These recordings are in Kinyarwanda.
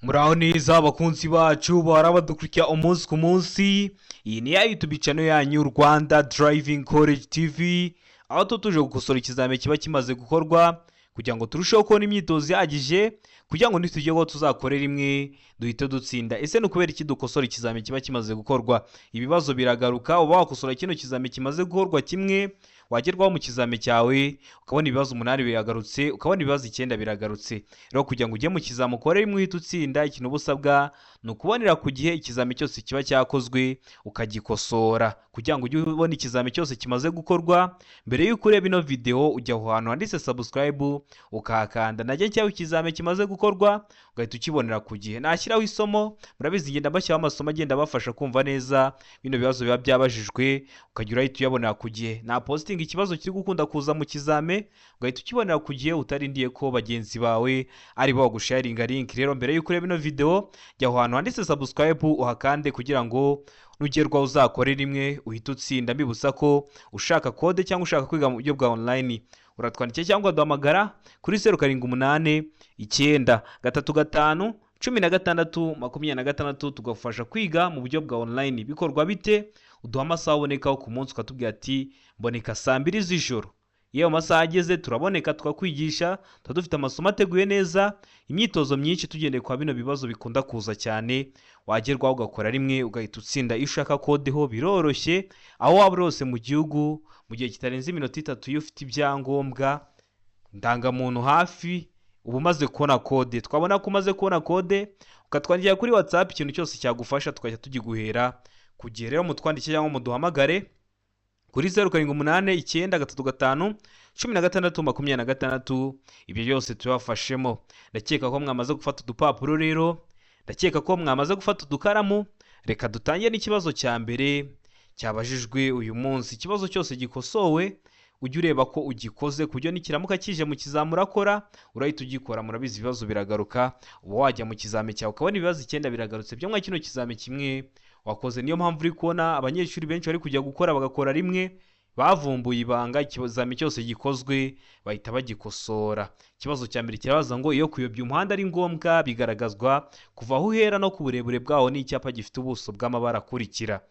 Muraho neza abakunzi bacu bahora badukurikira umunsi ku munsi. Iyi ni ya YouTube channel yanyu, Rwanda Driving College TV, aho tuba tuje gukosora ikizamini kiba kimaze gukorwa kugira ngo turusheho kubona imyitozo ihagije, kugira ngo nitujyeho tuzakore rimwe duhite dutsinda. Ese ni ukubera iki dukosora ikizamini kiba kimaze gukorwa? Ibibazo biragaruka. Uba wakosora kino kizamini kimaze gukorwa kimwe, wagerwaho mu kizami cyawe ukabona ibibazo umunani biragarutse, ukabona ibibazo icyenda biragarutse. Rero kugira ngo ujye mu kizami ukore rimwe uhite utsinda, ikintu uba usabwa ni ukubonera ku gihe ikizami cyose kiba cyakozwe ukagikosora, kugira ngo ujye ubona ikizami cyose kimaze gukorwa. Mbere y'uko ureba ino video, ujya aho hantu handitse subscribe ukahakanda, najya cyangwa ikizami kimaze gukorwa ugahita ukibonera ku gihe. Nashyiraho isomo, murabizi ngenda mbashyiraho amasomo agenda abafasha kumva neza bino bibazo biba byabajijwe, ukajya urahita uyabonera ku gihe. Na posting ikibazo kiri gukunda kuza mu kizame, ugahita ukibonera ku gihe utarindiye ko bagenzi bawe ari bo bagusharinga link. Rero mbere y'uko ureba ino video, jya aho hantu handitse subscribe uhakande, kugira ngo nugerwaho uzakore rimwe uhite utsinda. Mbibutsa ko ushaka code cyangwa ushaka kwiga mu buryo bwa online, uratwandikira cyangwa uduhamagara kuri 0789351626, tugafasha kwiga mu buryo bwa online. Bikorwa bite? Uduha amasaha ubonekaho ku munsi, ukatubwira ati: "Mboneka saa 2 z'ijoro." Iyo ayo masaha ageze turaboneka tukakwigisha. Tuba dufite amasomo ateguye neza, imyitozo myinshi tugendeye kwa bino bibazo bikunda kuza cyane, wagerwaho ugakora rimwe ugahita utsinda. Iyo ushaka code ho biroroshye, aho waba uri hose mu gihugu, mu gihe kitarenze iminota 3, iyo ufite ibyangombwa ndangamuntu hafi, uba umaze kubona code. Twabona ko umaze kubona code, ukatwandikira kuri WhatsApp ikintu cyose cyagufasha, tukajya tugiguhera ku gihe. Rero mutwandikire cyangwa muduhamagare kuri 0789351626. Ibyo byose tubafashemo. Ndakeka ko mwamaze gufata udupapuro, rero ndakeka ko mwamaze gufata udukaramu. Reka dutangire n'ikibazo cya mbere cyabajijwe uyu munsi. Ikibazo cyose gikosowe ujye ureba ko ugikoze, ku buryo nikiramuka kije mu kizami urakora, urahita ugikora. Murabizi ibibazo biragaruka. Uba wajya mu kizami cyawe ukabona ibibazo icyenda biragarutse byo mwa kino kizami kimwe wakoze. Niyo mpamvu uri kubona abanyeshuri benshi bari kujya gukora bagakora rimwe, bavumbuye ibanga: ikizami cyose gikozwe bahita bagikosora. Ikibazo cya mbere kirabaza ngo: iyo kuyobya umuhanda ari ngombwa, bigaragazwa kuva aho uhera no ku burebure bwawo n'icyapa gifite ubuso bw'amabara akurikira.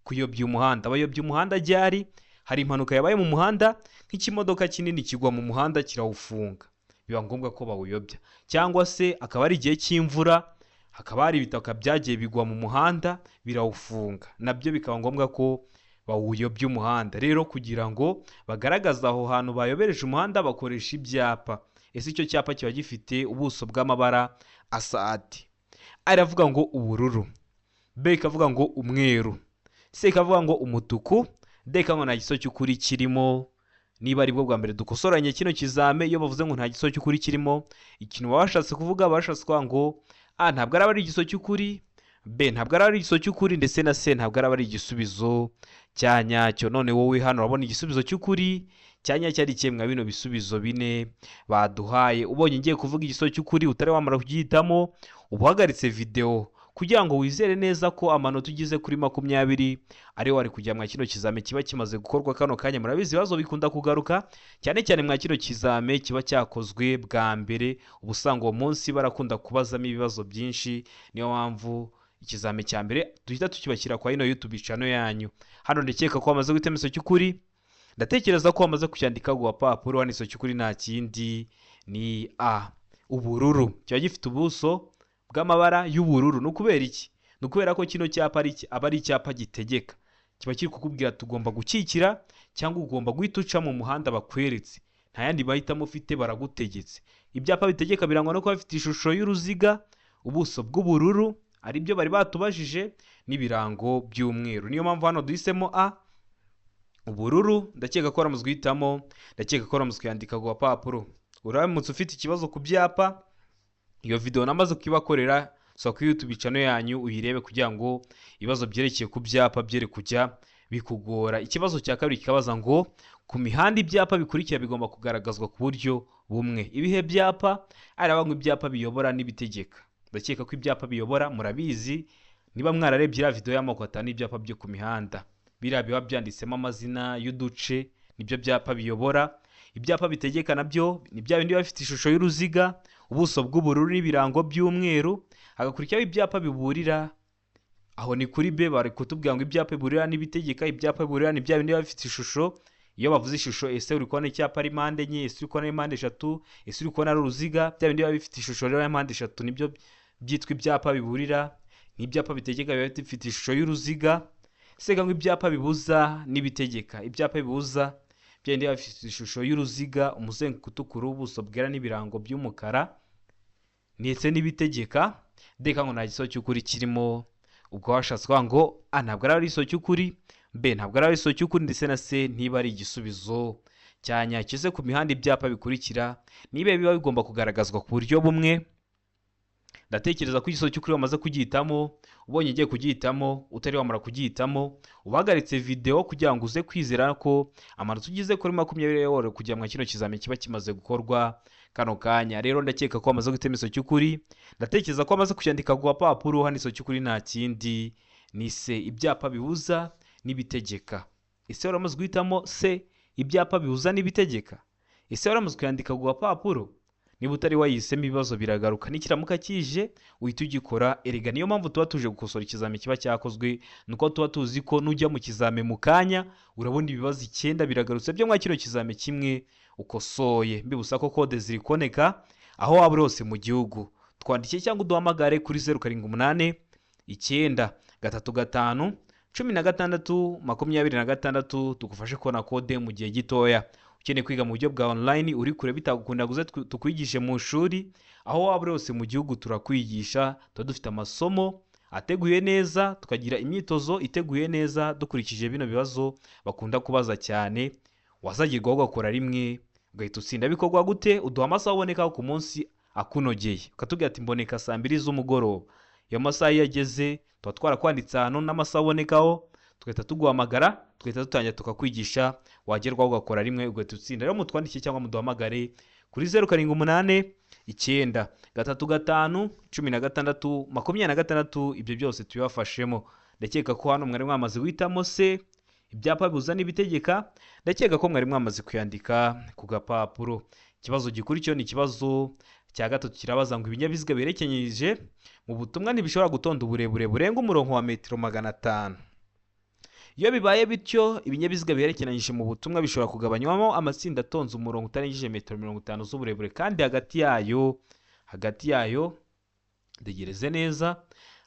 Kuyobya umuhanda, bayobya umuhanda ryari? Hari impanuka yabaye mu muhanda, nk'ikimodoka kinini kigwa mu muhanda kirawufunga, biba ngombwa ko bawuyobya. Cyangwa se akaba ari igihe cy'imvura, hakaba hari ibitaka byagiye bigwa mu muhanda birawufunga, nabyo bikaba ngombwa ko bawuyobya umuhanda. Rero kugira ngo bagaragaze aho hantu bayobereje umuhanda, bakoresha ibyapa. Ese icyo cyapa kiba gifite ubuso bw'amabara asa ati? A iravuga ngo ubururu, B ikavuga ngo umweru, C ikavuga ngo umutuku, D ikavuga ngo nta gisubizo cy'ukuri kirimo. Niba aribwo bwa mbere dukosoranye kino kizame, iyo bavuze ngo nta gisubizo cy'ukuri kirimo, ikintu baba bashatse kuvuga, baba bashatse kuvuga ngo A ntabwo araba ari igisubizo cy'ukuri, B ntabwo araba ari igisubizo cy'ukuri, ndetse na C ntabwo araba ari igisubizo cya nyacyo. None wowe hano urabona igisubizo cy'ukuri cya nyacyo ari ikihe mwa bino bisubizo bine baduhaye? Ubonye ngiye kuvuga igisubizo cy'ukuri utari wamara kugihitamo, uba uhagaritse videwo kugira ngo wizere neza ko amanota ugize kuri 20 ariyo wari kujya mwa kino kizame kiba kimaze gukorwa kano kanya. Murabizi ibibazo bikunda kugaruka cyane cyane mwa kino kizame kiba cyakozwe bwa mbere. Uba usanga uwo munsi barakunda kubazamo ibibazo byinshi. Niyo mpamvu ikizame cya mbere duhita tukibashyira kwa ino YouTube channel yanyu. Hano ndakeka ko wamaze guhitamo igisubizo cy'ukuri, ndatekereza ko wamaze kucyandika ku gapapuro. Hano igisubizo cy'ukuri nta kindi, ni A, ubururu. Kiba gifite ubuso bw'amabara y'ubururu. Ni ukubera iki? Ni ukubera ko kino cyapa aba ari icyapa gitegeka, kiba kiri kukubwira tugomba gukikira cyangwa ugomba guhita uca mu muhanda bakweretse, nta yandi mahitamo ufite, baragutegetse. Ibyapa bitegeka birangwa no kuba bifite ishusho y'uruziga, ubuso bw'ubururu, aribyo bari batubajije, n'ibirango by'umweru. Niyo mpamvu hano duhisemo A, ubururu. Ndakeka ko waramutse guhitamo, ndakeka ko waramutse kuyandika ku gapapuro. Uramutse ufite ikibazo ku byapa, iyo video namaze kuyibakorera, sura kuri YouTube channel yanyu uyirebe, kugira ngo ibibazo byerekeye ku byapa byere kujya bikugora. Ikibazo cya kabiri kikabaza ngo: ku mihanda ibyapa bikurikira bigomba kugaragazwa ku buryo bumwe. Ibihe byapa? Araba ibyapa biyobora n'ibitegeka. Ndakeka ko ibyapa biyobora murabizi, niba mwararebye iriya video y'amoko atanu y'ibyapa byo ku mihanda. Biriya biba byanditsemo amazina y'uduce nibyo byapa biyobora. Ibyapa bitegeka nabyo ni bya bindi biba bifite ishusho y'uruziga, ubuso bw'ubururu n'ibirango by'umweru, hagakurikiraho ibyapa biburira. Aho ni kuri B, bari kutubwira ngo ibyapa biburira n'ibitegeka. Ibyapa biburira ni bya bindi biba bifite ishusho. Iyo bavuze ishusho, ese uri kubona icyapa ari mpande enye, ese uri kubona ari mpande eshatu, ese uri kubona ari uruziga? Bya bindi biba bifite ishusho rero ya mpande eshatu nibyo byitwa ibyapa biburira. N'ibyapa bitegeka biba bifite ishusho y'uruziga. Sega ngo ibyapa bibuza n'ibitegeka, ibyapa bibuza bya bindi biba bifite ishusho y'uruziga, umuzenguruko utukura, ubuso bwera n'ibirango by'umukara, ndetse n'ibitegeka. Deka ngo nta gisubizo cy'ukuri kirimo. Ubwo washatse kuvuga ngo A ntabwo ari igisubizo cy'ukuri, B ntabwo ari igisubizo cy'ukuri, ndetse na C ntiba ari igisubizo cya nyacyo. Ese ku mihanda ibyapa bikurikira niba biba bigomba kugaragazwa ku buryo bumwe? Ndatekereza ko igisubizo cy'ukuri wamaze kugihitamo. Ubonye ugiye kugihitamo, utari wamara kugihitamo, uhagaritse videwo kugira ngo uze kwizera ko amanota ugize kuri 20 woro kugira ngo kino kizami kiba kimaze gukorwa kano kanya. Rero ndakeka ko wamaze guhitamo igisubizo cy'ukuri, ndatekereza ko wamaze kucyandika ku gapapuro. Hano igisubizo cy'ukuri nta kindi ni C, ibyapa bibuza n'ibitegeka. Ese waramaze guhitamo C, ibyapa bibuza n'ibitegeka? Ese waramaze kuyandika ku gapapuro? Niba utari wayihisemo, ibibazo biragaruka, nikiramuka kije uhita ugikora. Erega niyo mpamvu tuba tuje gukosora ikizami kiba cyakozwe, nuko tuba tuzi ko nujya mu kizami mu kanya urabona ibibazo 9 biragarutse byo mwa kino kizami kimwe ukosoye. Mbibutsa ko kode ziri kuboneka aho waba uri hose mu gihugu. Twandikiye cyangwa uduhamagare kuri 0 7 8 9 3 5 16 26, tugufashe kubona kode mu gihe gitoya. Ukeneye kwiga mu buryo bwa online, uri kure bitagukunda guze tukwigishe mu ishuri, aho waba uri hose mu gihugu turakwigisha. Tuba dufite amasomo ateguye neza, tukagira imyitozo iteguye neza dukurikije bino bibazo bakunda kubaza cyane. Wazagirwaho ugakora rimwe ugahita utsinda. Bikorwa gute? Uduha amasaha ubonekaho ku munsi akunogeye, ukatubwira ati mboneka saa 2 z'umugoroba. Iyo masaha iyo ageze tuba twarakwanditse ahantu n'amasaha ubonekaho, tugahita tuguhamagara, tugahita dutangira tukakwigisha, wagerwaho ugakora rimwe ugahita utsinda. Rero mutwandikiye cyangwa muduhamagare kuri 0 7 8 9 3 5 16 26, ibyo byose tubibafashemo. Ndakeka ko hano mwari mwamaze guhitamo C, ibyapa bibuza n'ibitegeka. Ndakeka ko mwari mwamaze kuyandika ku gapapuro. Ikibazo gikurikiyeho ni ikibazo cya gatatu, kirabaza ngo ibinyabiziga biherekenyije mu butumwa ntibishobora gutonda uburebure burenga umurongo wa metero 500. Iyo bibaye bityo, ibinyabiziga biherekeranyije mu butumwa bishobora kugabanywamo amatsinda atonze umurongo utarengeje metero 50 z'uburebure, kandi hagati yayo, ntegereze neza,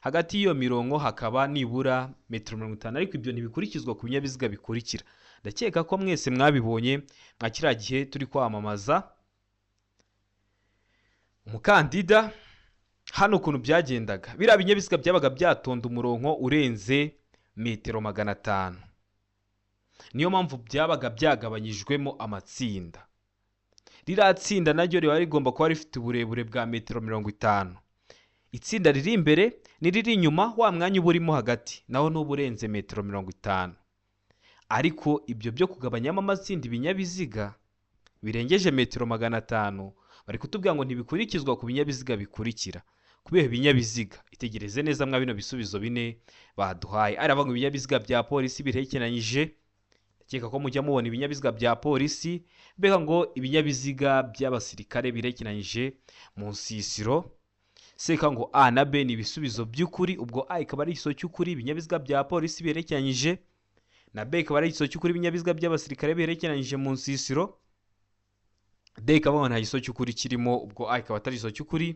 hagati y'iyo mirongo hakaba nibura metero 50, ariko ibyo ntibikurikizwa ku binyabiziga bikurikira. Ndakeka ko mwese mwabibonye mwa kiriya gihe turi kwamamaza umukandida. Hano ukuntu byagendaga, biriya binyabiziga byabaga byatonda umurongo urenze metero 500, niyo mpamvu byabaga byagabanyijwemo amatsinda. Ririya tsinda naryo riba rigomba kuba rifite uburebure bwa metero 50. Itsinda riri imbere n'iriri inyuma, wa mwanya uba urimo hagati nawo n'uba urenze metero 50. Ariko ibyo byo kugabanyamo amatsinda ibinyabiziga birengeje metero 500, bari kutubwira ngo ntibikurikizwa ku binyabiziga bikurikira. Kubera ibinyabiziga, itegereze neza mwa bino bisubizo bine baduhaye. Aravuga ngo ibinyabiziga bya polisi biherekeranyije, ndakeka ko mujya mubona ibinyabiziga bya polisi, mbega ngo ibinyabiziga by'abasirikare biherekeranyije mu nsisiro. Seka ngo A na B ni ibisubizo by'ukuri, ubwo A ikaba ari igisubizo cy'ukuri, ibinyabiziga bya polisi biherekeranyije, na B ikaba ari igisubizo cy'ukuri, ibinyabiziga by'abasirikare biherekeranyije mu nsisiro. D ikaba nta gisubizo cy'ukuri kirimo, ubwo A ikaba atari igisubizo cy'ukuri,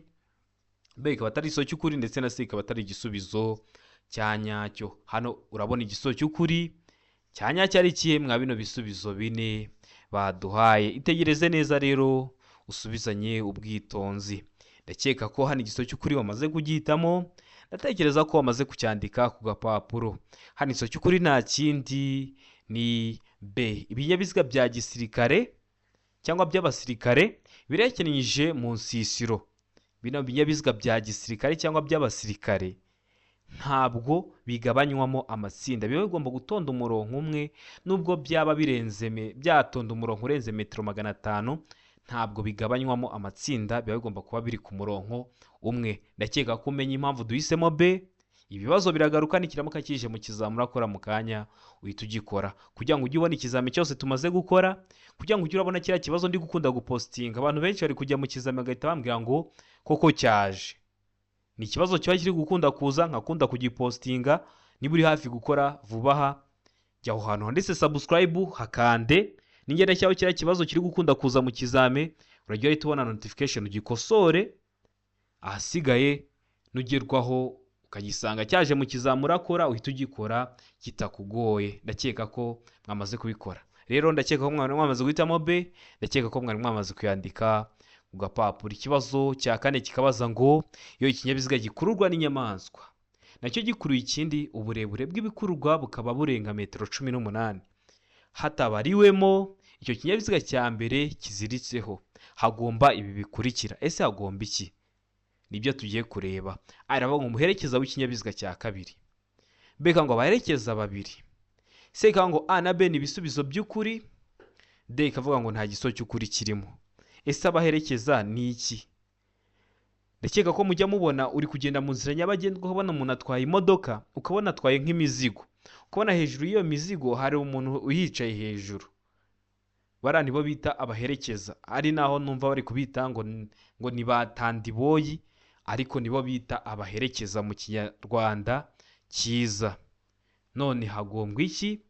B ikaba atari igisubizo cy'ukuri, ndetse na C ikaba atari igisubizo cya nyacyo. Hano urabona igisubizo cy'ukuri cya nyacyo ari ikihe mwa bino bisubizo bine baduhaye? Itegereze neza rero usubizanye ubwitonzi. Ndakeka ko hano igisubizo cy'ukuri wamaze kugihitamo, ndatekereza ko wamaze kucyandika ku gapapuro. Hano igisubizo cy'ukuri nta kindi ni B, ibinyabiziga bya gisirikare cyangwa by'abasirikare birekeranyije mu nsisiro. Bino binyabiziga bya gisirikare cyangwa by'abasirikare ntabwo bigabanywamo amatsinda, biba bigomba gutonda umurongo umwe, nubwo byaba birenze byatonda umurongo urenze metero 500, ntabwo bigabanywamo amatsinda, biba bigomba kuba biri ku murongo umwe. Ndakeka ko umenya impamvu duhisemo B, Ibibazo biragaruka, nikiramuka kije mu kizami urakora mu kanya uhita ugikora, kugira ngo ujye ubona ikizami cyose tumaze gukora, kugira ngo ujye urabona kiriya kibazo ndi gukunda gupositinga. Abantu benshi bari kujya mu kizami bagahita bambwira ngo koko cyaje. Ni ikibazo kiba kiri gukunda kuza, nkakunda kugipositinga. Niba uri hafi gukora vuba aha, jya aho hantu handitse subscribe hakande, ningenda cyaho kiriya kibazo kiri gukunda kuza mu kizame, urajya uhita ubona notification ugikosore. Ahasigaye nugerwaho ukagisanga cyaje mu kizami urakora, uhita ugikora kitakugoye. Ndakeka ko mwamaze kubikora rero, ndakeka ko mwari mwamaze guhitamo B, ndakeka ko mwari mwamaze kuyandika ku gapapuro. Ikibazo cya kane kikabaza ngo iyo ikinyabiziga gikururwa n'inyamaswa nacyo gikuruye ikindi, uburebure bw'ibikururwa bukaba burenga metero 18 hatabariwemo icyo kinyabiziga cya mbere kiziritseho, hagomba ibi bikurikira. Ese hagomba iki? Nibyo tugiye kureba. Aravuga ngo umuherekeza w'ikinyabiziga cya kabiri, mbega ngo abaherekeza babiri. C ikavuga ngo A na B ni ibisubizo by'ukuri, D ikavuga ngo nta gisubizo cy'ukuri kirimo. Ese abaherekeza ni iki? Ndakeka ko mujya mubona uri kugenda mu nzira nyabagendwa, ukabona umuntu atwaye imodoka, ukabona atwaye nk'imizigo, ukabona hejuru y'iyo mizigo hari umuntu uyicaye hejuru. Bariya nibo bita abaherekeza. Ari naho numva bari kubita ngo ni ba tandiboyi, ariko nibo bita abaherekeza mu Kinyarwanda cyiza. None hagombwa iki?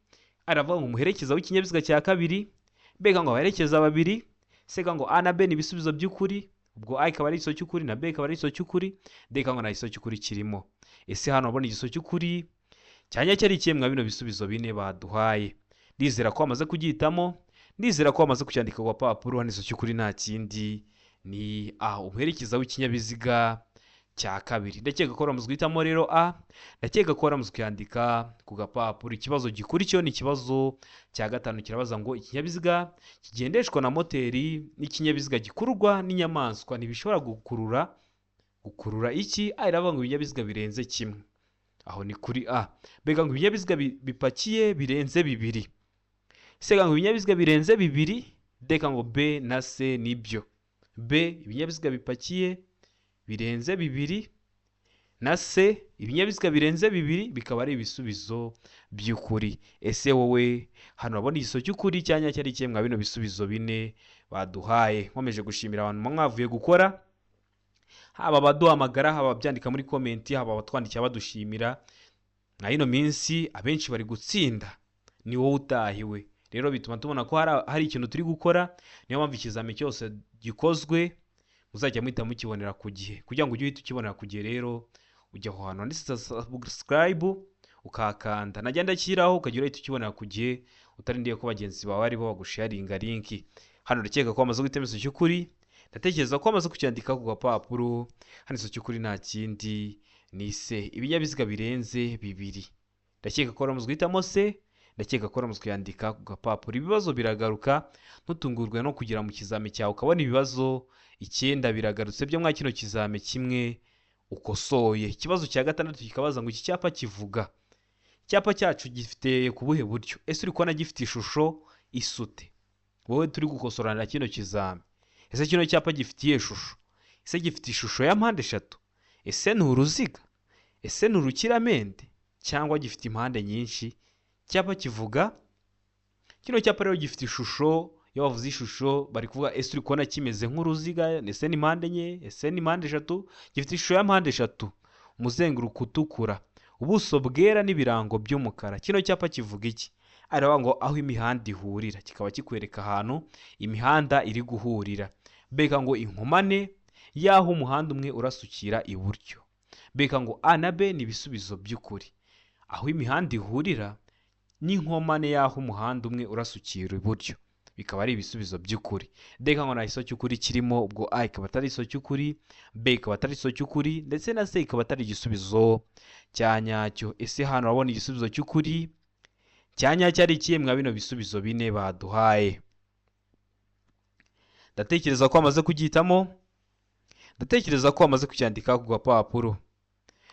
Aravuga ngo umuherekeza w'ikinyabiziga cya kabiri, mbega ngo abaherekeza babiri. Sega ngo A na B ni ibisubizo by'ukuri, ubwo A ikaba ari igisubizo cy'ukuri na B ikaba ari igisubizo cy'ukuri, D ikaba ngo nta gisubizo cy'ukuri kirimo. Ese hano urabona igisubizo cy'ukuri cyanya cyari ikihe mwa bino bisubizo bine baduhaye? Ndizera ko wamaze kugihitamo, ndizera ko wamaze kucyandika ku gapapuro. Hano igisubizo cy'ukuri nta kindi ni A, umuherekeza w'ikinyabiziga cya kabiri. Ndakeka ko wamaze guhitamo rero A, ndakeka ko wamaze kuyandika ku gapapuro. Ikibazo gikurikiyeho ni ikibazo cya gatanu, kirabaza ngo ikinyabiziga kigendeshwa na moteri n'ikinyabiziga gikururwa n'inyamaswa ntibishobora gukurura iki? A iravuga ngo ibinyabiziga birenze kimwe, aho ni kuri A. Mbega ngo ibinyabiziga bipakiye birenze bibiri. C ngo ibinyabiziga birenze bibiri, D ngo B na C nibyo. B ibinyabiziga bipakiye birenze bibiri na C ibinyabiziga birenze bibiri bikaba ari ibisubizo by'ukuri. Ese wowe hano urabona igisubizo cy'ukuri cyanya cyari ikihe mwa bino bisubizo bine baduhaye? Nkomeje gushimira abantu mwavuye gukora, haba abaduhamagara, haba ababyandika muri komenti, haba abatwandikira badushimira. Nka ino minsi abenshi bari gutsinda, ni wowe utahiwe. Rero bituma tubona ko hari ikintu turi gukora. Niyo mpamvu ikizami cyose gikozwe muzajya muhita mukibonera ku gihe. Kugira ngo ujye uhita ukibonera ku gihe rero, ujya aho hantu handitse subscribe ukahakanda, najya ndashyiraho ukajya uhita ukibonera ku gihe, utarindiye ko bagenzi bawe aribo bagusharinga linki. Hano ndakeka ko wamaze guhitamo igisubizo cy'ukuri, ndatekereza ko wamaze kucyandika ku gapapuro. Hano igisubizo cy'ukuri nta kindi ni C, ibinyabiziga birenze bibiri. Ndakeka ko wamaze guhitamo C, ndakeka ko wamaze kuyandika ku gapapuro. Ibibazo biragaruka, ntutungurwe no kugera mu kizami cyawe ukabona ibibazo 9 biragarutse byo mwa kino kizami kimwe ukosoye. Ikibazo cya gatandatu kikabaza ngo iki cyapa kivuga, icyapa cyacu gifite ku buhe buryo? Ese uri kubona gifite ishusho isute? Wowe turi gukosorana kino kizami, ese kino cyapa gifite iyihe shusho? Ese gifite ishusho ya mpande eshatu? Ese ni uruziga? Ese ni urukiramende? Cyangwa gifite impande nyinshi? Icyapa kivuga, kino cyapa rero gifite ishusho. Iyo bavuze ishusho bari kuvuga ese uri kubona kimeze nk'uruziga? Ese ni mpande enye? Ese ni mpande eshatu? Gifite ishusho ya mpande eshatu, umuzenguruko utukura, ubuso bwera n'ibirango by'umukara. Kino cyapa kivuga iki? Aravuga ngo aho imihanda ihurira, kikaba kikwereka ahantu imihanda iri guhurira. Mbega ngo inkomane y'aho umuhanda umwe urasukira iburyo. Mbega ngo A na B ni ibisubizo by'ukuri. Aho imihanda ihurira n'inkomane y'aho umuhanda umwe urasukira iburyo bikaba ari ibisubizo by'ukuri. D ngo nta gisubizo cy'ukuri kirimo, ubwo A ikaba atari igisubizo cy'ukuri, B ikaba atari igisubizo cy'ukuri, ndetse na C ikaba atari igisubizo cya nyacyo. Ese hano urabona igisubizo cy'ukuri cya nyacyo ari ikihe mwa bino bisubizo bine baduhaye? Ndatekereza ko wamaze kugihitamo, ndatekereza ko wamaze kucyandika ku gapapuro.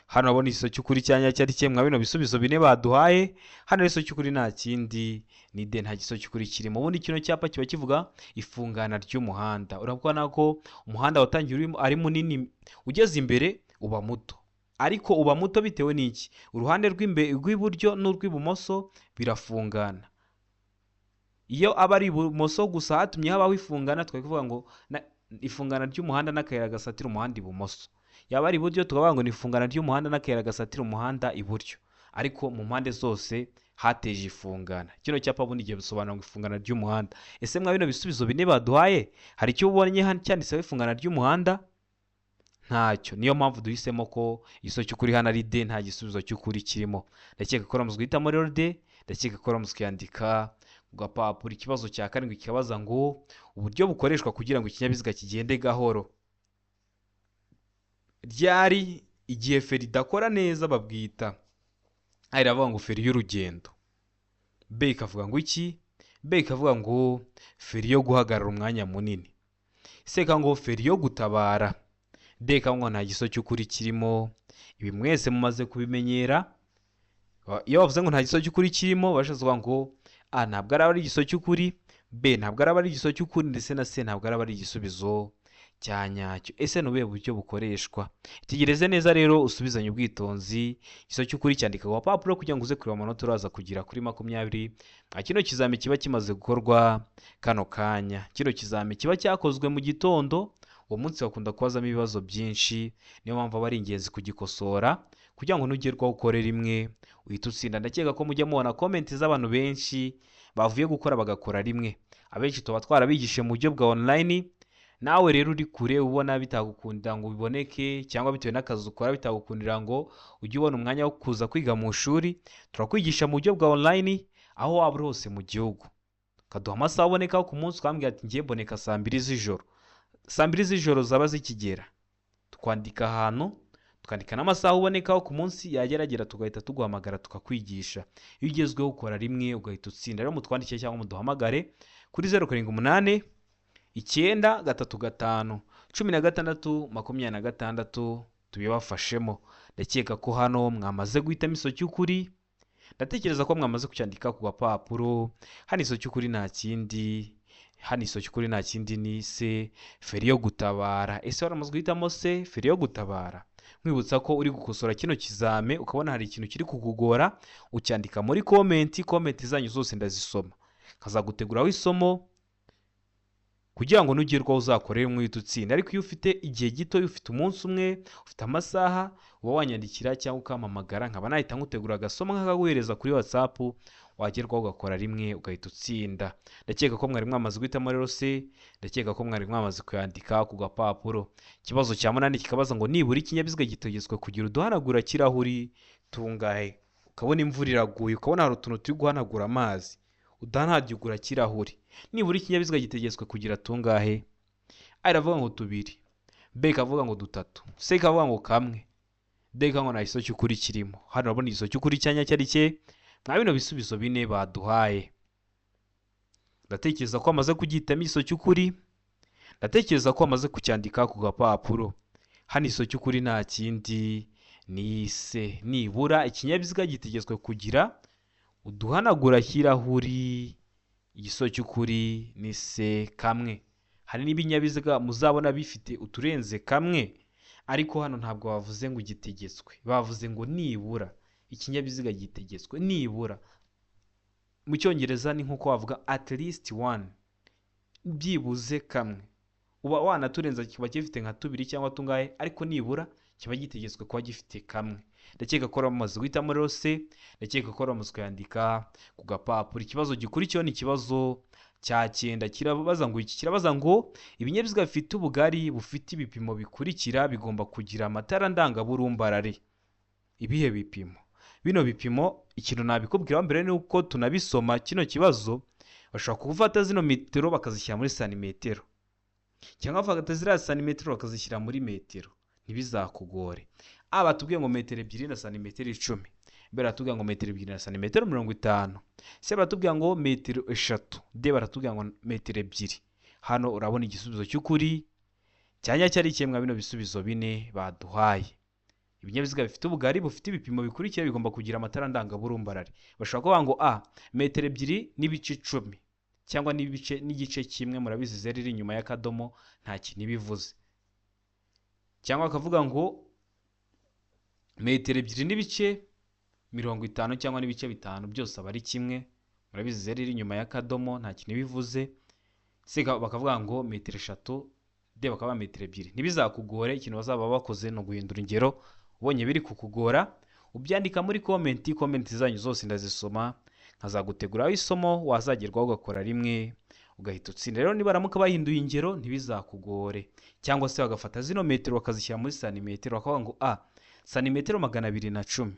Hano urabona igisubizo cy'ukuri cya nyacyo ari ikihe mwa bino bisubizo bine baduhaye? Hano igisubizo cy'ukuri nta kindi ni D, nta gisubizo cy'ukuri kirimo. Ubundi kino cyapa kiba kivuga ifungana ry'umuhanda. Urabona ko umuhanda watangiye ari munini, ugeze imbere uba muto. Ariko uba muto bitewe n'iki? Uruhande rw'iburyo n'urw'ibumoso birafungana. Iyo aba ari ibumoso gusa hatumye habaho ifungana, twari kuvuga ngo ifungana ry'umuhanda n'akayira gasatira umuhanda ibumoso. Yaba ari iburyo tukavuga ngo ni ifungana ry'umuhanda n'akayira gasatira umuhanda iburyo. Ariko mu mpande zose hateje ifungana. Kino cyapa bundi gihe bisobanura ngo ifungana ry'umuhanda. Ese mwa bino bisubizo bine baduhaye hari icyo ubonye cyanditseho ifungana ry'umuhanda? Ntacyo. Niyo mpamvu duhisemo ko igisubizo cy'ukuri hano ari D, nta gisubizo cy'ukuri kirimo. Ndakeka ko uramaze guhitamo rero D, ndakeka ko uramaze kuyandika ku gapapuro. Ikibazo cya karindwi kikabaza ngo uburyo bukoreshwa kugira ngo ikinyabiziga kigende gahoro. Ryari igihe feri idakora neza babwita? A iravuga ngo feri y'urugendo. B ikavuga ngo iki? B ikavuga ngo feri yo guhagarara umwanya munini. C ikavuga ngo feri yo gutabara. D ikavuga ngo nta gisubizo cy'ukuri kirimo. Ibi mwese mumaze kubimenyera. Iyo bavuze ngo nta gisubizo cy'ukuri kirimo, bashatse kuvuga ngo A ntabwo araba ari igisubizo cy'ukuri, B ntabwo araba ari igisubizo cy'ukuri, ndetse na C ntabwo araba ari igisubizo cya nyacyo. Ese ni ubuhe buryo bukoreshwa? Itegereze neza rero, usubizanye ubwitonzi. Igisubizo cy'ukuri cyandika ku gapapuro kugira ngo uze kureba amanota uraza kugira kuri 20. Kino kizami kiba kimaze gukorwa kano kanya. Kino kizami kiba cyakozwe mu gitondo, uwo munsi bakunda kubazamo ibibazo byinshi, niyo mpamvu aba ari ingenzi kugikosora kugira ngo nugerwaho ukore rimwe uhite utsinda. Ndakeka ko mujya mubona comment z'abantu benshi bavuye gukora bagakora rimwe. Abenshi tuba twarabigishije mu buryo bwa online. Nawe rero uri kure ubona bitagukundira ngo ubiboneke, cyangwa bitewe n'akazi ukora bitagukundira ngo ujye ubona umwanya wo kuza kwiga mu ishuri, turakwigisha mu buryo bwa online aho waba uri hose mu gihugu. Ukaduha amasaha abonekaho ku munsi, ukambwira ati ngiye mboneka saa 2 z'ijoro. Saa 2 z'ijoro zaba zikigera, twandika ahantu, tukandika n'amasaha ubonekaho ku munsi, yageragera tugahita tuguhamagara tukakwigisha. Iyo ugezweho ukora rimwe ugahita utsinda. Rero mutwandikire cyangwa muduhamagare kuri 0 7 8 9 3 5 16 26 tubibafashemo. Ndakeka ko hano mwamaze guhitamo igisubizo cy'ukuri. Ndatekereza ko mwamaze kucyandika ku gapapuro. Hano igisubizo cy'ukuri nta kindi, hano igisubizo cy'ukuri nta kindi ni C, feri yo gutabara. Ese waramaze guhitamo C, feri yo gutabara? Nkwibutsa ko uri gukosora kino kizame ukabona hari ikintu kiri kukugora, ucyandika muri comment. Comment zanyu zose ndazisoma, nkazaguteguraho isomo kugira ngo nugerwaho uzakorere umwe uhite utsinda. Ariko iyo ufite igihe gito, ufite umunsi umwe, ufite amasaha, uba wanyandikira cyangwa ukampamagara, nkaba nahita nkutegura agasomo nkakaguhereza kuri WhatsApp, wagerwaho ugakora rimwe ugahita utsinda. Ndakeka ko mwari mwamaze guhitamo rero C, ndakeka ko mwari mwamaze kuyandika ku gapapuro. Ikibazo cya munani kikabaza ngo nibura ikinyabiziga gitegetswe kugira uduhanagura kirahuri tungahe? Ukabona imvura iraguye, ukabona hari utuntu turi guhanagura amazi, uduhanagura kirahuri. Nibura ikinyabiziga gitegetswe kugira tungahe? A iravuga ngo 2, B ikavuga ngo 3, C ikavuga ngo 1, D ikavuga ngo nta gisubizo cy'ukuri kirimo. Hano urabona igisubizo cy'ukuri cya nyacyo ari cye mwa bino bisubizo bine baduhaye. Ndatekereza ko amaze kugihitamo igisubizo cy'ukuri, ndatekereza ko amaze kucyandika ku gapapuro. Hano igisubizo cy'ukuri nta kindi ni C. Nibura ikinyabiziga gitegetswe kugira uduhanagura kirahuri, igisubizo cy'ukuri ni C, 1. Hari n'ibinyabiziga muzabona bifite uturenze kamwe, ariko hano ntabwo bavuze ngo gitegetswe, bavuze ngo nibura ikinyabiziga gitegetswe nibura. Mu cyongereza ni nk'uko bavuga at least one, byibuze kamwe. Uba wanaturenza kiba gifite nka 2 cyangwa tungahe, ariko nibura kiba gitegetswe kuba gifite kamwe. Ndakeka ko bamaze guhitamo rero C, ndakeka ko bamaze kuyandika ku gapapuro. Ikibazo gikurikiyeho ni ikibazo cya 9, kirabaza ngo iki? Kirabaza ngo ibinyabiziga bifite ubugari bufite ibipimo bikurikira bigomba kugira amatara ndangaburumbarare. Ibihe bipimo? Bino bipimo ikintu nabikubwiraho mbere ni uko tunabisoma kino kibazo, bashobora gufata zino metero bakazishyira muri santimetero, cyangwa bafata ziriya santimetero bakazishyira muri metero, ntibizakugore. A batubwiye ngo metero 2 na santimetero 10, B baratubwira ngo metero 2 na santimetero 50, C baratubwira ngo metero 3, D baratubwira ngo metero 2. Hano urabona igisubizo cy'ukuri cya nyacyo ari kimwe bino bisubizo bine baduhaye. Ibinyabiziga bifite ubugari bufite ibipimo bikurikira bigomba kugira amatara ndangaburumbarare. Bashobora kuvuga ngo A metero 2 n'ibice 10 cyangwa n'igice kimwe, murabizi zeru iri inyuma y'akadomo nta kintu ibivuze. Cyangwa bakavuga ngo Metero ebyiri n'ibice 50 cyangwa n'ibice 5 byose aba ari kimwe. Murabizi zeru iri inyuma y'akadomo nta kintu bivuze. C bakavuga ngo metero 3, D bakaba metero 2. Ntibizakugore, ikintu bazaba bakoze ni uguhindura ingero. Ubonye biri kukugora ubyandika muri comment, comment zanyu zose ndazisoma nkazaguteguraho isomo wazagerwaho ugakora rimwe ugahita utsinda. Rero nibaramuka bahinduye ingero ntibizakugore, cyangwa se bagafata zino metero bakazishyira muri santimetero, bakavuga ngo A santimetero 210,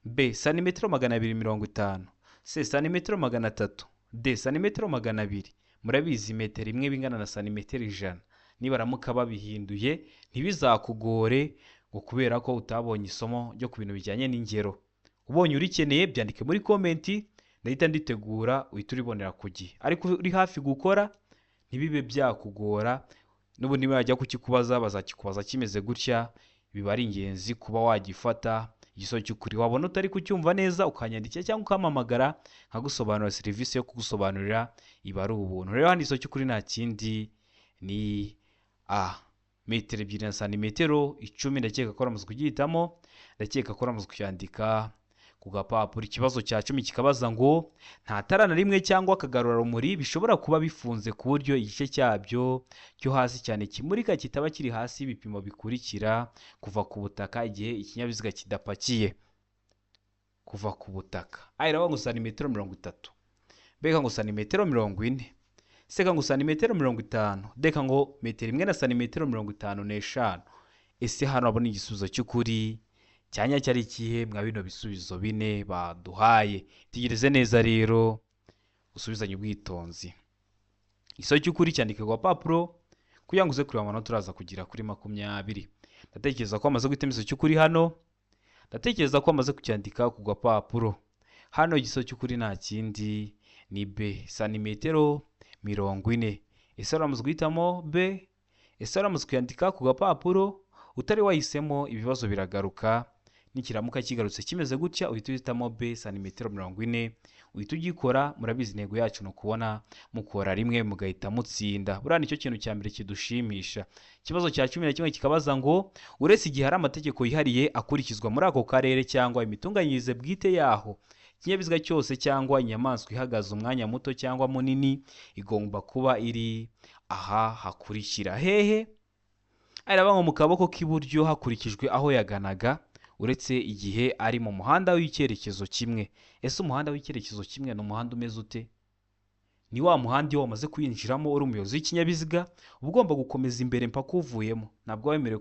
B santimetero 250, C santimetero 300, D santimetero 200. Murabizi metero imwe bingana na santimetero 100. Nibaramuka babihinduye ntibizakugore ngo kubera ko utabonye isomo ryo ku bintu bijyanye n'ingero. Ubonye urikeneye byandike muri comment, ndahita nditegura uhita uribonera ku gihe. Ariko uri hafi gukora ntibibe byakugora, n'ubundi bajya kukikubaza bazakikubaza kimeze gutya. Biba ari ingenzi kuba wagifata igisubizo cy'ukuri. Wabona utari kucyumva neza ukanyandikira cyangwa ukampamagara nkagusobanurira, serivisi yo kugusobanurira iba ari ubuntu. Rero hano igisubizo cy'ukuri nta kindi ni A, metero 2 na santimetero 10. Ndakeka ko uramaze kugihitamo, ndakeka ko uramaze kucyandika ku gapapuro. Ikibazo cya 10 kikabaza ngo nta tara na rimwe cyangwa akagarurarumuri bishobora kuba bifunze ku buryo igice cyabyo cyo hasi cyane kimurika kitaba kiri hasi y'ibipimo bikurikira kuva ku butaka igihe ikinyabiziga kidapakiye. Kuva ku butaka A iravuga ngo santimetero 30, B ngo santimetero 40, C ngo santimetero 50, D ngo metero 1 na santimetero 55. Ese hano abona igisubizo cy'ukuri cyanya cyari ikihe mwa bino bisubizo bine baduhaye? Tegereze neza rero usubizanye ubwitonzi. Igisubizo cy'ukuri cyandike ku gapapuro kugira ngo uze kureba amanota uraza kugira kuri 20. Ndatekereza ko amaze guhitamo igisubizo cy'ukuri hano, ndatekereza ko amaze kucyandika ku gapapuro. Hano igisubizo cy'ukuri nta kindi ni B, santimetero 40. Ese uramaze guhitamo B? Ese uramaze kuyandika ku gapapuro? Utari wahisemo ibibazo biragaruka. Nikiramuka kigarutse kimeze gutya uhita uhitamo B, santimetero 40, uhita ugikora. Murabizi intego yacu ni ukubona mukora rimwe mugahita mutsinda. Buriya nicyo kintu cya mbere kidushimisha. Ikibazo cya 11 kikabaza ngo uretse igihe hari amategeko yihariye akurikizwa muri ako karere cyangwa imitunganyirize bwite yaho, ikinyabiziga cyose cyangwa inyamaswa ihagaze umwanya muto cyangwa munini igomba kuba iri aha hakurikira. Hehe? Araba ngo mu kaboko k'iburyo hakurikijwe aho yaganaga, uretse igihe ari mu muhanda w'icyerekezo kimwe. Ese umuhanda w'icyerekezo kimwe ni umuhanda umeze ute? Ni wa muhanda iyo wamaze kwinjiramo uri umuyobozi w'ikinyabiziga uba ugomba gukomeza imbere mpaka uvuyemo. Ntabwo wemerewe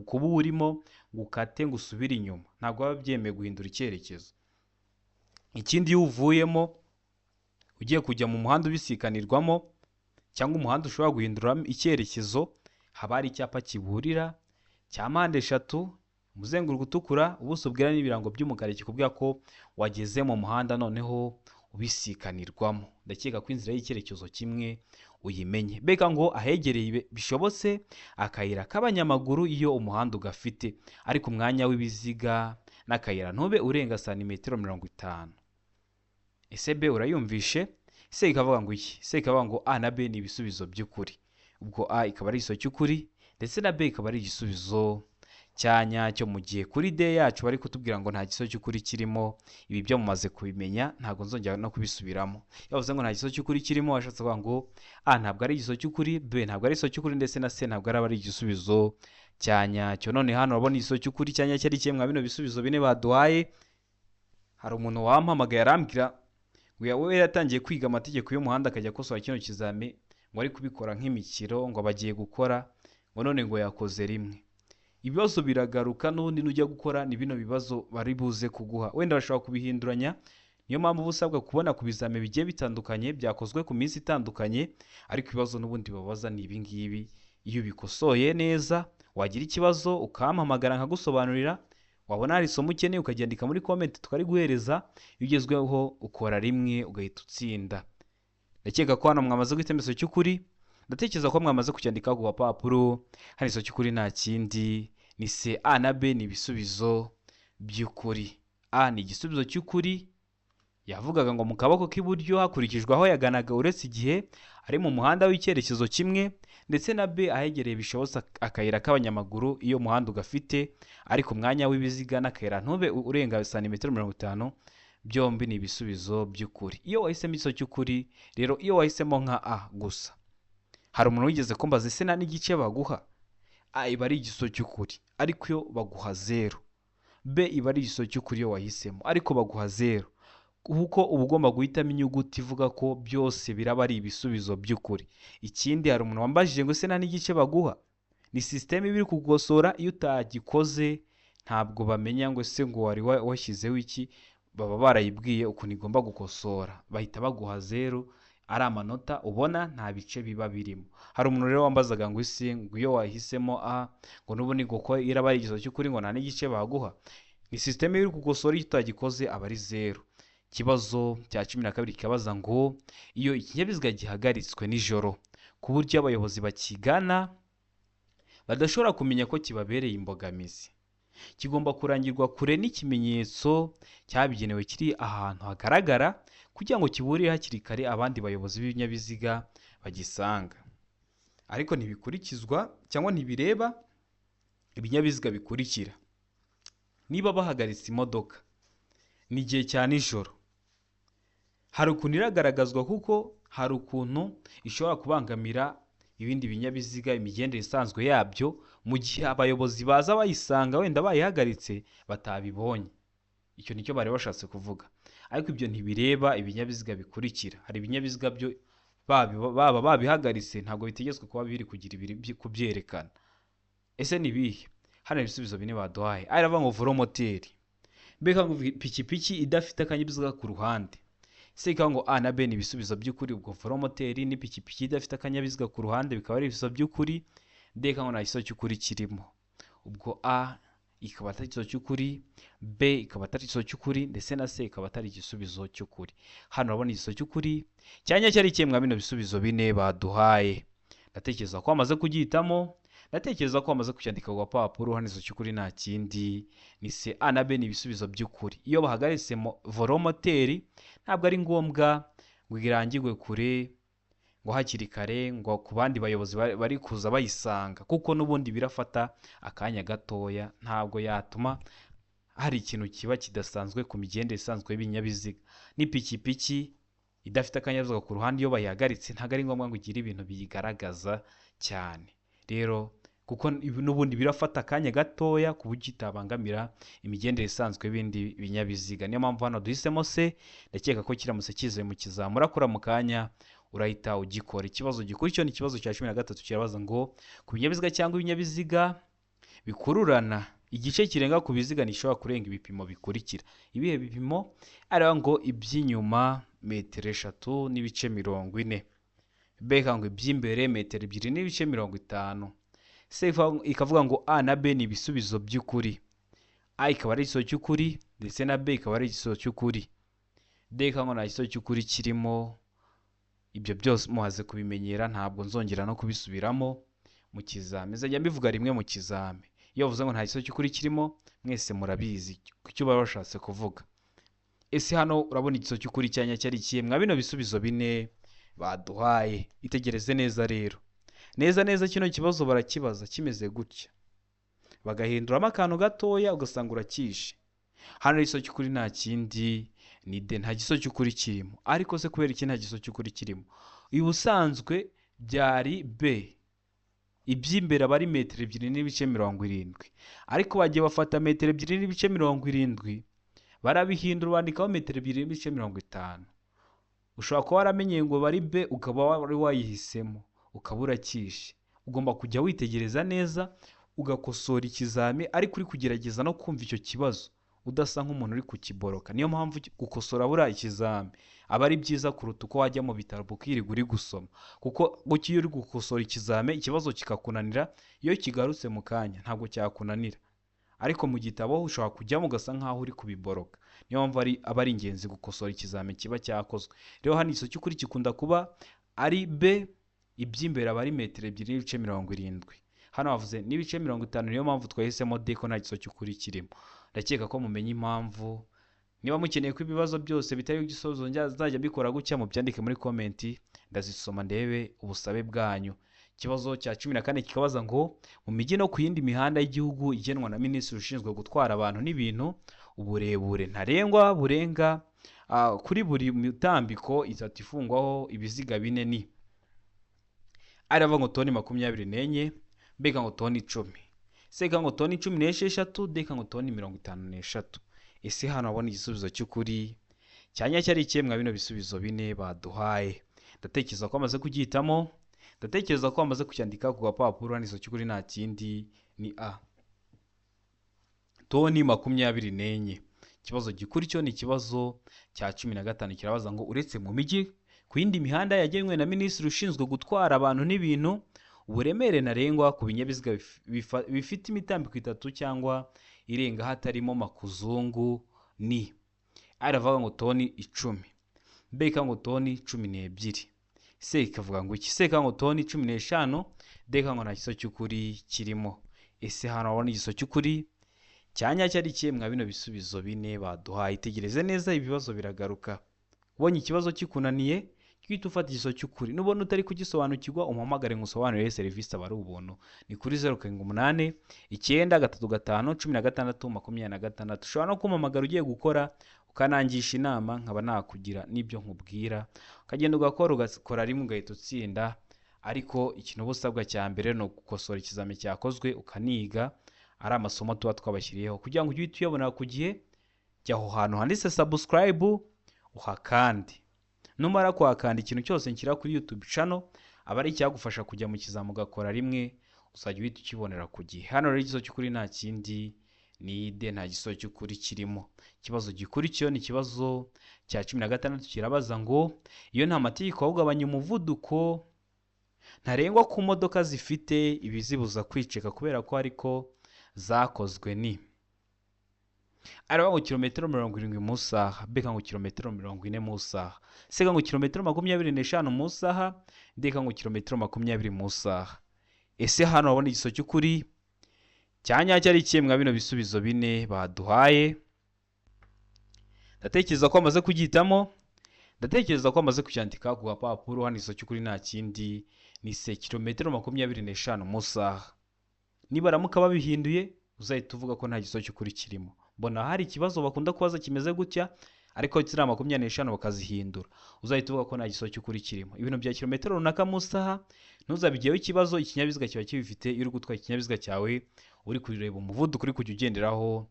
kuba urimo ngo ukate ngo usubire inyuma, ntabwo biba byemewe guhindura icyerekezo. Ikindi iyo uvuyemo ugiye kujya mu muhanda ubisikanirwamo cyangwa umuhanda ushobora guhinduramo icyerekezo, haba hari icyapa kiburira cya mpande 3, umuzenguruko utukura, ubuso bwera n'ibirango by'umukara kikubwira ko wageze mu muhanda noneho ubisikanirwamo. Ndakeka ko inzira y'icyerekezo kimwe uyimenye. Beka ngo ahegereye bishobotse akayira k'abanyamaguru iyo umuhanda ugafite, ariko umwanya w'ibiziga n'akayira ntube urenga santimetero 50. Ese B urayumvishe? C ikavuga ngo iki? C ikavuga ngo A na B ni ibisubizo by'ukuri. Ubwo A ikaba ari igisubizo cy'ukuri ndetse na B ikaba ari igisubizo cya nyacyo, mu gihe kuri D yacu bari kutubwira ngo nta gisubizo cy'ukuri kirimo. Ibi byo mumaze kubimenya ntabwo nzongera no kubisubiramo. Yavuze ngo nta gisubizo cy'ukuri kirimo, ashatse kuvuga ngo A ntabwo ari igisubizo cy'ukuri, B ntabwo ari igisubizo cy'ukuri ndetse na C ntabwo ari igisubizo cya nyacyo. None hano urabona igisubizo cy'ukuri cya nyacyo ari kimwe mwa bino bisubizo bine baduhaye. Hari umuntu wampamagaye arambwira ngo we yatangiye kwiga amategeko y'umuhanda akajya akosora kino kizami, ngo ari kubikora nk'imikiro, ngo bagiye gukora, ngo none ngo yakoze rimwe. Ibibazo biragaruka n'ubundi nujya gukora ni bino bibazo bari buze kuguha, wenda bashobora kubihinduranya. Niyo mpamvu uba usabwa kubona ku bizami bigiye bitandukanye byakozwe ku minsi itandukanye, ariko ibibazo n'ubundi babaza ni ibi ngibi. Iyo ubikosoye neza wagira ikibazo ukampamagara nkagusobanurira, wabona hari isomo ukeneye ukaryandika muri comment tukariguhereza. Iyo ugezweho ukora rimwe ugahita utsinda. Ndakeka ko hano mwamaze guhitamo igisubizo cy'ukuri, ndatekereza ko mwamaze kucyandika ku gapapuro. Hano igisubizo cy'ukuri nta kindi ni C. A na B ni ibisubizo by'ukuri. A ni igisubizo cy'ukuri Yavugaga ngo mu kaboko k'iburyo hakurikijwe aho yaganaga uretse igihe ari mu muhanda w'icyerekezo kimwe, ndetse na B ahegereye bishobotse akayira k'abanyamaguru iyo umuhanda ugafite, ariko umwanya w'ibiziga n'akayira ntube urenga santimetero 50, byombi ni ibisubizo by'ukuri. Iyo wahisemo igisubizo cy'ukuri rero, iyo wahisemo nka A gusa, hari umuntu wigeze kumbaza ese nta n'igice baguha? A iba ari igisubizo cy'ukuri ariko iyo baguha 0. B iba ari igisubizo cy'ukuri iyo wahisemo ariko baguha 0, kuko uba ugomba guhitamo inyuguti ivuga ko byose biraba ari ibisubizo by'ukuri. Ikindi hari umuntu wambajije ngo ese nta n'igice baguha? Ni sisiteme iba iri kugukosora, iyo utagikoze ntabwo bamenya ngo ese ngo wari washyizeho iki, baba barayibwiye ukuntu igomba gukosora, bahita baguha 0, ari amanota ubona nta bice biba birimo. Hari umuntu rero wambazaga ngo ese ngo iyo wahisemo A ngo n'ubundi ngo ko iraba ari igisubizo cy'ukuri ngo nta n'igice baguha? Ni sisiteme iri kugukosora, iyo utagikoze aba ari 0. Ikibazo cya 12 kikabaza ngo iyo ikinyabiziga gihagaritswe nijoro ku buryo abayobozi bakigana badashobora kumenya ko kibabereye imbogamizi, kigomba kurangirwa kure n'ikimenyetso cyabigenewe kiri ahantu hagaragara kugira ngo kiburire hakiri kare abandi bayobozi b'ibinyabiziga bagisanga. Ariko ntibikurikizwa cyangwa ntibireba ibinyabiziga bikurikira. Niba bahagaritse imodoka ni igihe cya nijoro, hari ukuntu iragaragazwa kuko hari ukuntu ishobora kubangamira ibindi binyabiziga imigendere isanzwe yabyo, mu gihe abayobozi baza bayisanga wenda bayihagaritse batabibonye. Icyo nicyo bari bashatse kuvuga. Ariko ibyo ntibireba ibinyabiziga bikurikira. Hari ibinyabiziga byo baba babihagaritse ntabwo bitegetswe kuba biri kugira ibiri kubyerekana. Ese ni ibihe? Hano ibisubizo bine baduhaye. A iravuga ngo voromoteri, B ikavuga ngo ipikipiki idafite akanyabiziga ku ruhande, C ikavuga ngo A na B ni ibisubizo by'ukuri, ubwo voromoteri n'ipikipiki idafite akanyabiziga ku ruhande bikaba ari ibisubizo by'ukuri. D ikavuga ngo nta gisubizo cy'ukuri kirimo, ubwo A ikaba atari igisubizo cy'ukuri, B ikaba atari igisubizo cy'ukuri, ndetse na C ikaba atari igisubizo cy'ukuri. Hano urabona igisubizo cy'ukuri cyanya cyari ikihe mwa bino bisubizo bine baduhaye? Ndatekereza ko wamaze kugihitamo, ndatekereza ko wamaze kucyandika ku gapapuro. Hano igisubizo cy'ukuri nta kindi ni C. A na B ni ibisubizo by'ukuri. Iyo bahagaritse voromoteri ntabwo ari ngombwa ngo irangirwe kure ngo hakiri kare ngo ku bandi bayobozi bari kuza bayisanga, kuko n'ubundi birafata akanya gatoya, ntabwo yatuma hari ikintu kiba kidasanzwe ku migendere isanzwe y'ibinyabiziga. N'ipikipiki idafite akanyabiziga ku ruhande iyo bayihagaritse ntabwo ari ngombwa ngo igire ibintu biyigaragaza cyane rero, kuko n'ubundi birafata akanya gatoya ku buryo itabangamira imigendere isanzwe y'ibindi binyabiziga. Niyo mpamvu hano duhisemo C. Ndakeka ko kiramutse kize mu kizamura kura mu kanya urahita ugikora. Ikibazo gikurikiyeho ni ikibazo cya 13 kirabaza ngo ku binyabiziga cyangwa ibinyabiziga bikururana igice kirenga ku biziga ntishobora kurenga ibipimo bikurikira. Ibihe bipimo? Areba ngo iby'inyuma metero 3.40, B ngo iby'imbere metero 2.50, C ikavuga ngo A na B ni ibisubizo by'ukuri, A ikaba ari igisubizo cy'ukuri ndetse na B ikaba ari igisubizo cy'ukuri, D ikaba ngo nta gisubizo cy'ukuri kirimo. Ibyo byose mumaze kubimenyera ntabwo nzongera no kubisubiramo mu kizami, nzajya mbivuga rimwe mu kizami. Iyo bavuze ngo nta gisubizo cy'ukuri kirimo mwese murabizi icyo baba bashatse kuvuga. Ese hano urabona igisubizo cy'ukuri cyanya cyari ikihe mwa bino bisubizo bine baduhaye? Itegereze neza rero, neza neza kino kibazo barakibaza kimeze gutya, bagahinduramo akantu gatoya ugasanga urakishe. Hano igisubizo cy'ukuri nta kindi ni D, nta gisubizo cy'ukuri kirimo. Ariko se kubera iki nta gisubizo cy'ukuri kirimo? Ubusanzwe byari B, iby'imbere aba ari metero 2.70, ariko bagiye bafata metero 2.70 barabihindura bandikaho metero 2.50. Ushobora kuba waramenyeye ngo bari B ukaba wari wayihisemo ukaba urakishe. Ugomba kujya witegereza neza ugakosora ikizami, ariko uri kugerageza no kumva icyo kibazo udasa nk'umuntu uri kukiboroka. Niyo mpamvu gukosora buriya ikizami aba ari byiza kuruta uko wajya mu bitaro ukirirwa uri gusoma, kuko iyo uri gukosora ikizami ikibazo kikakunanira, iyo kigarutse mu kanya ntabwo cyakunanira, ariko mu gitabo ushobora kujyamo ugasa nk'aho uri kubiboroka. Niyo mpamvu aba ari ingenzi gukosora ikizami kiba cyakozwe. Rero hano igisubizo cy'ukuri gikunda kuba ari B, iby'imbere aba ari metero 2.70. Hano bavuze n'ibice 50, niyo mpamvu twahisemo D ko nta gisubizo cy'ukuri kirimo. Ndakeka ko mumenye impamvu Niba mukeneye ko ibibazo byose bitari igisubizo nzajya mbikora gutya, mubyandike muri comment, ndazisoma ndebe ubusabe bwanyu. Ikibazo cya 14 kikabaza ngo mu mijyi no ku yindi mihanda y'igihugu igenwa na minisitiri ushinzwe gutwara abantu n'ibintu, uburebure ntarengwa burenga kuri buri mitambiko itatu ifungwaho ibiziga bine ni arava ngo toni 24, B ngo toni 10, C ngo toni 16, D ngo toni 53. Ese hano wabona igisubizo cy'ukuri cyanya cyari ikihe mwa bino bisubizo bine baduhaye? Ndatekereza ko amaze kugihitamo, ndatekereza ko amaze kucyandika ku gapapuro. Hano cy'ukuri nta kindi ni A, toni 24. Ikibazo gikuru ni ikibazo cya 15 kirabaza ngo uretse mu mijyi, ku yindi mihanda yagenwe na minisitiri ushinzwe gutwara abantu n'ibintu, uburemere ntarengwa ku binyabiziga bifite imitambiko itatu cyangwa irenga hatarimo makuzungu ni aravuga ngo toni 10, B ngo toni 12, C ikavuga ngo iki, C ngo toni 15, D ngo nta gisubizo cy'ukuri kirimo. Ese hano wabona igisubizo cy'ukuri cyanya cyari ikihe mwa bino bisubizo bine baduhaye? Itegereze neza, ibibazo biragaruka. Ubonye ikibazo kikunaniye, uhita ufata igisubizo cy'ukuri. Nubona utari kugisobanukirwa, umuhamagare ngusobanurire, serivisi aba ari ubuntu. Ni kuri 0 7 8 9 3 5 16 26. Ushobora no kumpamagara ugiye gukora, ukanangisha inama, nkaba nakugira n'ibyo nkubwira, ukagenda ugakora, ugakora rimwe ugahita utsinda. Ariko ikintu uba usabwa cya mbere ni ugukosora ikizami cyakozwe, ukaniga ari amasomo tuba twabashyiriyeho kugira ngo ujye uhita uyabona ku gihe. Jya aho hantu handitse subscribe uhakande. Numara kuhakanda, ikintu cyose nshyira kuri YouTube channel aba ari icyagufasha kujya mu kizami ugakora rimwe, uzajya uhita ukibonera ku gihe. Hano rero igisubizo cy'ukuri nta kindi ni D, nta gisubizo cy'ukuri kirimo. Ikibazo gikurikiyeho ni ikibazo cya 16 kirabaza ngo iyo nta mategeko awugabanya umuvuduko ntarengwa ku modoka zifite ibizibuza kwiceka kubera ko ariko zakozwe ni aravuga ngo kilometero 70 mu isaha, B ngo kilometero 40 mu isaha, C ngo kilometero 25 mu isaha, D ngo kilometero 20 mu isaha. Ese hano wabona igisubizo cy'ukuri cyanya cyari ikihe mwa bino bisubizo bine baduhaye? Ndatekereza ko amaze kugihitamo, ndatekereza ko amaze kucyandika ku gapapuro. Hano igisubizo cy'ukuri nta kindi ni C, kilometero 25 mu isaha. Nibaramuka babihinduye, uzahita uvuga ko nta gisubizo cy'ukuri kirimo. Mbona hari ikibazo bakunda kubaza kimeze gutya, ariko ziriya 25 bakazihindura, uzahita uvuga ko nta gisubizo cy'ukuri kirimo. Ibintu bya kilometero runaka mu isaha ntuzabigireho ikibazo, ikinyabiziga kiba kibifite. Iyo uri gutwara ikinyabiziga cyawe, uri kureba umuvuduko uri kujya ugenderaho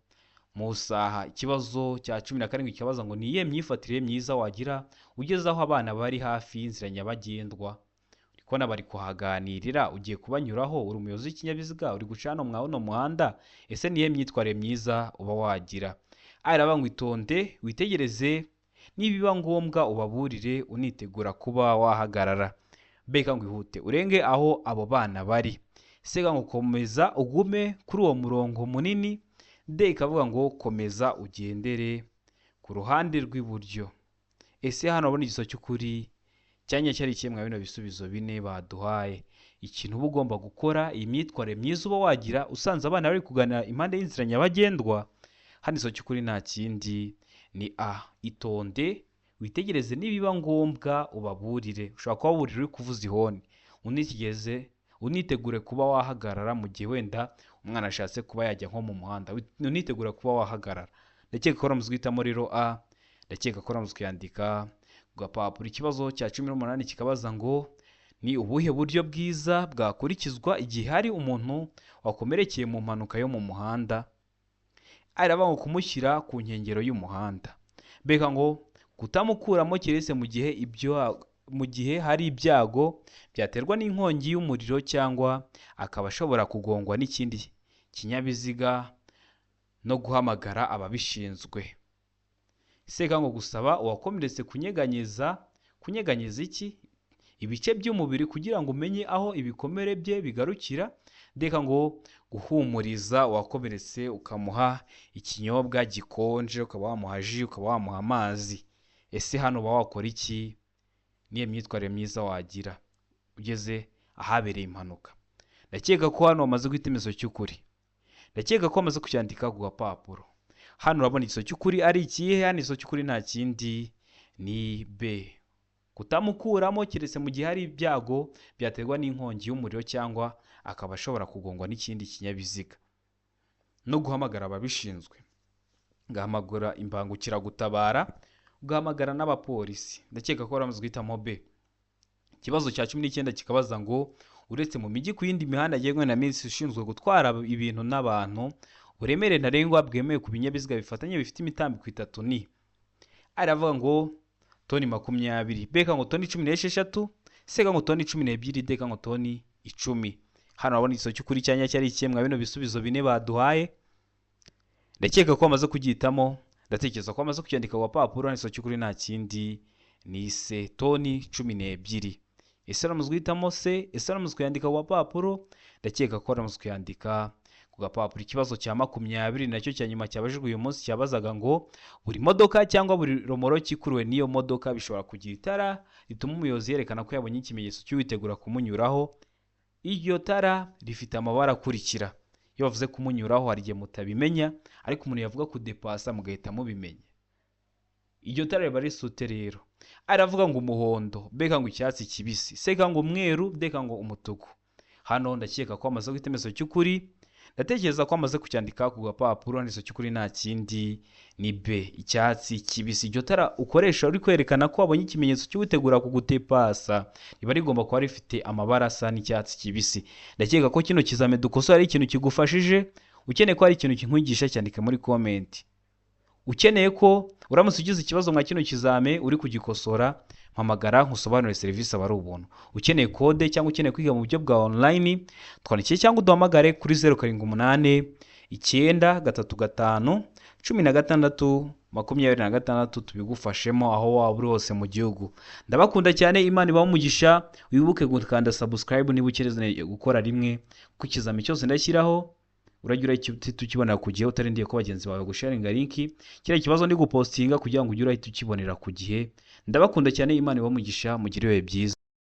mu isaha. Ikibazo cya 17 kibaza ngo ni iyihe myifatire myiza wagira ugeze aho abana bari hafi y'inzira nyabagendwa? Uri kubona bari kuhaganirira, ugiye kubanyuraho, uri umuyobozi w'ikinyabiziga, uri guca hano mwa uno muhanda, ese ni iyihe myitwarire myiza uba wagira? Aravuga ngo itonde, witegereze, nibiba ngombwa ubaburire, unitegura kuba wahagarara. B ngo ihute urenge aho abo bana bari. C ngo komeza ugume kuri uwo murongo munini. D ikavuga ngo komeza ugendere ku ruhande rw'iburyo. Ese hano wabona igisubizo cy'ukuri cyanya cyari ikihe mwa bino bisubizo bine baduhaye? Ikintu uba ugomba gukora, iyi myitwarire myiza uba wagira usanze abana bari kuganira impande y'inzira nyabagendwa, hano igisubizo cy'ukuri nta kindi ni A, itonde, witegereze, nibiba ngombwa ubaburire. Ushobora kubaburira uri kuvuza ihoni, unitegeze, unitegure kuba wahagarara mu gihe wenda umwana ashatse kuba yajya nko mu muhanda, unitegura kuba wahagarara. Ndakeka ko uramaze guhitamo rero A, ndakeka ko uramaze kuyandika ku gapapuro. Ikibazo cya 18 kikabaza ngo ni ubuhe buryo bwiza bwakurikizwa igihe hari umuntu wakomerekeye mu mpanuka yo mu muhanda? Aravuga ngo kumushyira ku nkengero y'umuhanda, B ngo kutamukuramo keretse mu gihe ibyo mu gihe hari ibyago byaterwa n'inkongi y'umuriro cyangwa akaba ashobora kugongwa n'ikindi kinyabiziga, no guhamagara ababishinzwe. C ngo gusaba uwakomeretse kunyeganyeza iki ibice by'umubiri kugira ngo umenye aho ibikomere bye bigarukira. D ngo guhumuriza uwakomeretse ukamuha ikinyobwa gikonje, ukaba wamuha ji, ukaba wamuha amazi. Ese hano uba wakora iki? Niyo myitwarire myiza wagira ugeze ahabereye impanuka? Ndakeka ko hano wamaze guhita igisubizo cy'ukuri, ndakeka ko wamaze kucyandika ku gapapuro. Hano urabona igisubizo cy'ukuri ari ikihe? Hano igisubizo cy'ukuri nta kindi ni B, kutamukuramo keretse mu gihe hari ibyago byaterwa n'inkongi y'umuriro cyangwa akaba ashobora kugongwa n'ikindi kinyabiziga, no guhamagara ababishinzwe, ugahamagara imbangukiragutabara, ugahamagara n'abapolisi. Ndakeka ko waramaze guhitamo B. Ikibazo cya 19 kikabaza ngo uretse mu mijyi, ku yindi mihanda yemewe na minisitiri ushinzwe gutwara ibintu n'abantu, uburemere ntarengwa bwemewe ku binyabiziga bifatanye bifite imitambiko itatu ni: aravuga ngo toni 20, B ngo toni 16, C ngo toni 12, D ngo toni 10. Hano urabona igisubizo cy'ukuri cya nyacyo ari ikihe mwa bino bisubizo bine baduhaye? Ndakeka ko bamaze kugihitamo, ndatekereza ko bamaze kucyandika ku gapapuro. Hano igisubizo cy'ukuri nta kindi ni C, toni 12. Ese uramaze guhitamo C? Ese uramaze kuyandika ku gapapuro? Ndakeka ko uramaze kuyandika ku gapapuro. Ikibazo cya 20 nacyo cya nyuma cyabajijwe uyu munsi cyabazaga ngo buri modoka cyangwa buri romoroki ikuruwe n'iyo modoka bishobora kugira itara rituma umuyobozi yerekana ko yabonye ikimenyetso cy'uwitegura kumunyuraho. Iryo tara rifite amabara akurikira. Iyo bavuze kumunyuraho hari igihe mutabimenya, ariko umuntu yavuga kudepasa mugahita mubimenya. Iryo tara riba risute rero. Aravuga ngo umuhondo, B ngo icyatsi kibisi, C ngo umweru, D ngo umutuku. Hano ndakeka ko amaze guhita igisubizo cy'ukuri, ndatekereza ko amaze kucyandika ku gapapuro. Igisubizo cy'ukuri nta kindi ni B, icyatsi kibisi. Iryo tara ukoresha uri kwerekana ko wabonye ikimenyetso cy'uwitegura kugutepasa riba rigomba kuba rifite amabara asa n'icyatsi kibisi. Ndakeka ko kino kizame dukosora ari ikintu kigufashije. Ukeneye ko hari ikintu kinkwigisha, cyandike muri comment. Ukeneye ko uramutse ugize ikibazo mwa kino kizame uri kugikosora, mpamagara nkusobanurire, serivisi aba ari ubuntu. Ukeneye kode cyangwa ukeneye kwiga mu buryo bwa online, twandikiye cyangwa uduhamagare kuri 0789 35 16 26, tubigufashemo aho waba uri hose mu gihugu. Ndabakunda cyane, Imana ibahe umugisha. Wibuke gukanda subscribe niba ukeneye gukora rimwe ku kizami cyose ndashyiraho, urajya urahita ukibonera ku gihe utarindiye ko bagenzi bawe gusharinga link. Kiriya kibazo ndi gupostinga kugira ngo ujye urahita ukibonera ku gihe. Ndabakunda cyane, Imana ibahe umugisha, mugire ibihe byiza.